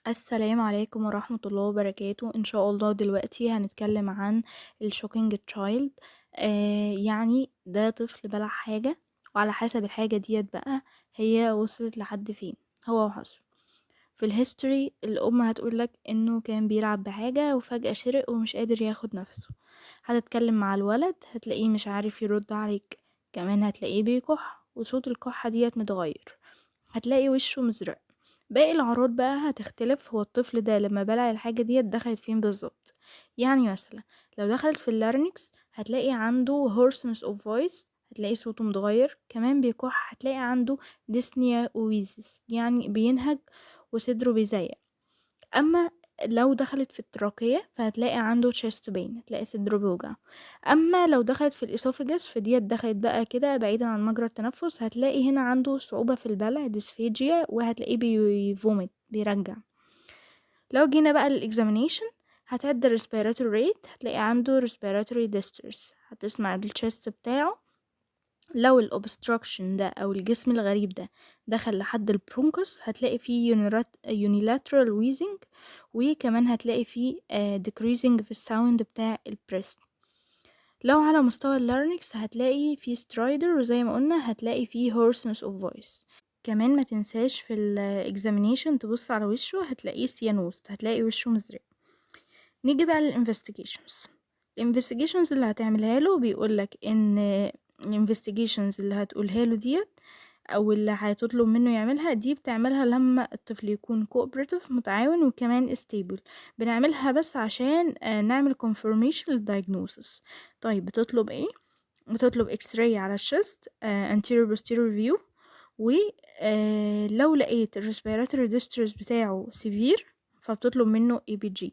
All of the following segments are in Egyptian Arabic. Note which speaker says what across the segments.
Speaker 1: السلام عليكم ورحمة الله وبركاته. إن شاء الله دلوقتي هنتكلم عن ال choking child. يعني ده طفل بلع حاجة، وعلى حسب الحاجة ديت بقى هي وصلت لحد فين هو وحظه. في ال history الأم هتقولك إنه كان بيلعب بحاجة وفجأة شرق ومش قادر ياخد نفسه. هتتكلم مع الولد هتلاقيه مش عارف يرد عليك، كمان هتلاقيه بيكح وصوت الكحة ديت متغير، هتلاقي وشه مزرق. باقي الأعراض بقى هتختلف، هو الطفل ده لما بلع الحاجة ديت دخلت فين بالظبط. يعني مثلا لو دخلت في ال larynx هتلاقي عنده hoarseness of voice، هتلاقي صوته متغير، كمان بيكح، هتلاقي عنده dyspnea و wheezes يعني بينهج وصدره بيزيق. أما لو دخلت في ال trachea فهتلاقي عنده chest pain، هتلاقي صدره بيوجع. أما لو دخلت في ال esophagus فديت دخلت بقى كده بعيدا عن مجرى التنفس، هتلاقي هنا عنده صعوبة في البلع dysphagia، وهتلاقيه بي vomit بيرجع. لو جينا بقى لل examination هتعد respiratory rate، هتلاقي عنده respiratory distress، هتسمع ال chest بتاعه. لو ال obstruction ده او الجسم الغريب ده دخل لحد ال bronchus هتلاقي فيه unilateral wheezing، وكمان هتلاقي فيه decreasing في ال sound بتاع ال breath. لو على مستوى ال larynx هتلاقي فيه stridor، وزي ما قلنا هتلاقي فيه hoarseness of voice. كمان ما تنساش في ال examination تبص على وشه، هتلاقيه cyanosed، هتلاقي وشه مزرق. نيجي بقى لل investigations. ال investigations اللي هتعملها له بيقولك ان ال investigations اللي هتقولها له ديت او اللي هتطلب منه يعملها دي بتعملها لما الطفل يكون cooperative متعاون وكمان stable. بنعملها بس عشان نعمل confirmation لل diagnosis. طيب بتطلب ايه؟ بتطلب x-ray على ال chest anterior posterior view، ولو لقيت ال respiratory distress بتاعه severe فبتطلب منه ABG.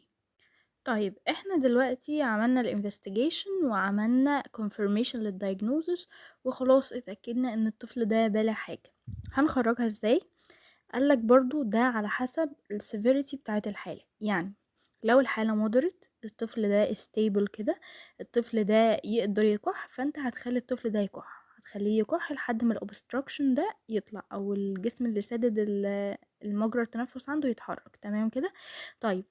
Speaker 1: طيب احنا دلوقتي عملنا ال investigation وعملنا confirmation لل diagnosis وخلاص اتأكدنا ان الطفل ده بالع حاجة، هنخرجها ازاي؟ قالك برضو ده على حسب ال severity بتاعت الحالة. يعني لو الحالة moderate، الطفل ده stable كده، الطفل ده يقدر يكح، فانت هتخلي الطفل ده يكح، هتخليه يكح لحد ما ال obstruction ده يطلع او الجسم اللي سادد المجرى التنفس عنده يتحرك، تمام كده. طيب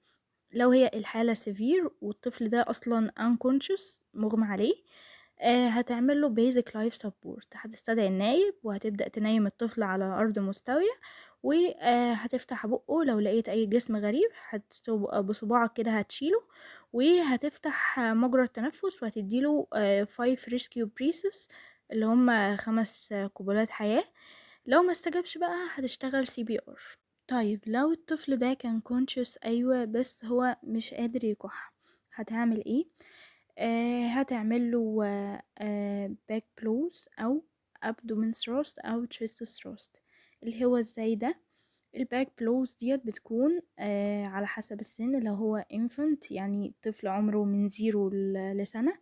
Speaker 1: لو هي الحالة severe والطفل ده أصلا unconscious مغمى عليه، هتعمل له basic life support، هتستدعي النايب وهتبدأ تنيم الطفل على أرض مستوية، وهتفتح بقه، لو لقيت أي جسم غريب بصباعك كده هتشيله، وهتفتح مجرى التنفس وهتديله 5 rescue breaths اللي هم 5 قبلات حياة. لو ما استجابش بقى هتشتغل CPR. طيب لو الطفل ده كان conscious أيوة بس هو مش قادر يكح، هتعمل ايه؟ هتعمل له back blows أو abdomen thrust أو chest thrust. اللي هو ازاي ده؟ ال back blows ديت بتكون على حسب السن. لو هو infant يعني طفل عمره من 0 لسنة،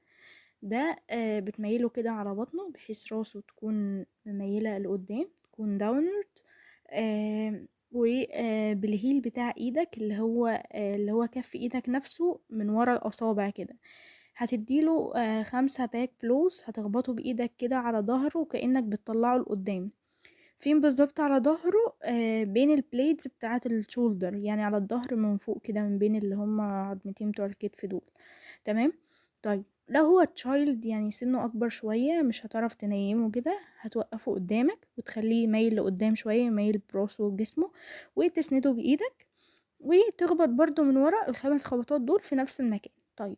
Speaker 1: ده بتميله كده على بطنه بحيث راسه تكون مميلة لقدام، تكون downward، وبال heel بتاع ايدك اللي هو كف ايدك نفسه من ورا الاصابع كده، هتديله 5 back blows، هتخبطه بايدك كده على ظهره كأنك بتطلعه لقدام. فين بالظبط على ظهره؟ بين ال plates بتاعه ال shoulder، يعني على الظهر من فوق كده، من بين اللي هم عظمتين بتوع الكتف دول، تمام. طيب لو هو child يعني سنه اكبر شوية مش هتعرف تنيمه كده، هتوقفه قدامك وتخليه مايل لقدام شوية، مايل براسه وجسمه، وتسنده بايدك وتخبط برضو من ورا ال5 خبطات دول في نفس المكان. طيب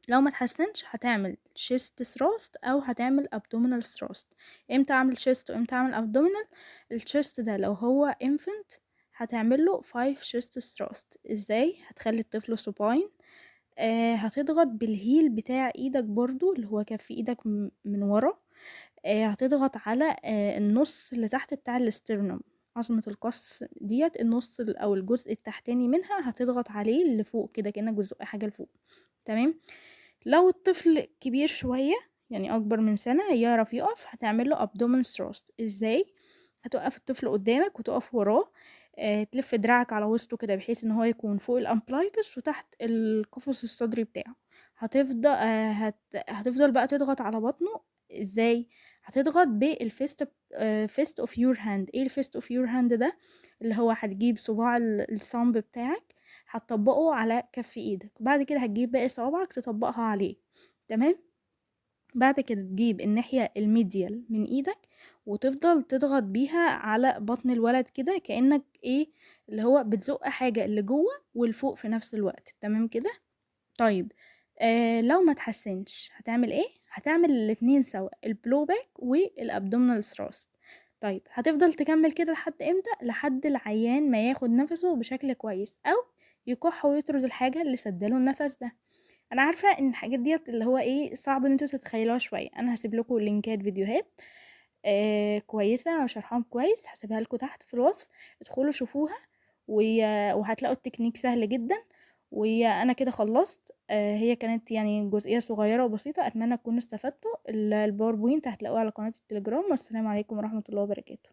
Speaker 1: لو ما تحسنش هتعمل chest thrust او هتعمل abdominal thrust. امتى اعمل chest وامتى اعمل abdominal؟ ال chest ده لو هو infant هتعمل له 5 chest thrust. ازاي؟ هتخلي الطفل supine، هتضغط بال heel بتاع ايدك برضو اللي هو كف ايدك من ورا، هتضغط على النص اللي تحت بتاع ال sternum، عظمة القص ديت، النص او الجزء التحتاني منها هتضغط عليه لفوق كده كأنك بتزق حاجة لفوق، تمام. لو الطفل كبير شوية يعني اكبر من سنة يعرف يقف، هتعمل له abdomen thrust. ازاي؟ هتوقف الطفل قدامك وتقف وراه، تلف دراعك على وسطه كده بحيث ان هو يكون فوق ال umbilicus وتحت القفص الصدري بتاعه. هتفضل بقى تضغط على بطنه. ازاي؟ هتضغط بال fist fist of your hand. إيه الfist of your hand ده؟ اللي هو هتجيب صباع الthumb بتاعك هتطبّقه على كَف إيدك، وبعد كده هتجيب باقي صوابعك تطبّقها عليه، تمام؟ بعد كده تجيب الناحية الmedial من إيدك وتفضل تضغط بيها على بطن الولد كده، كأنك إيه، اللي هو بتزُق حاجة لجوّه ولفوق في نفس الوقت، تمام كده؟ طيب لو ما اتحسنش هتعمل إيه؟ هتعمل الاتنين سوا، الblow back والabdominal thrust. طيب هتفضل تكمّل كده لحد إمتى؟ لحد العيان ما ياخد نَفَسه بشكل كويس أو يكح ويطرد الحاجة اللي سادة له النَفَس ده. أنا عارفة إن الحاجات ديّة اللي هو إيه، صعب إن أنتم تتخيلوها شوية، أنا هاسيب لكم لينكات فيديوهات كويسة شرحهم كويس، هاسيبها لكم تحت في الوصف، ادخلوا شوفوها وهتلاقوا التكنيك سهل جدًا. وأنا كده خلصت، هي كانت يعني جزئية صغيرة وبسيطة، أتمنى تكونوا استفدتوا. الPowerPoint هتلاقوه على قناة التليجرام، والسلام عليكم ورحمة الله وبركاته.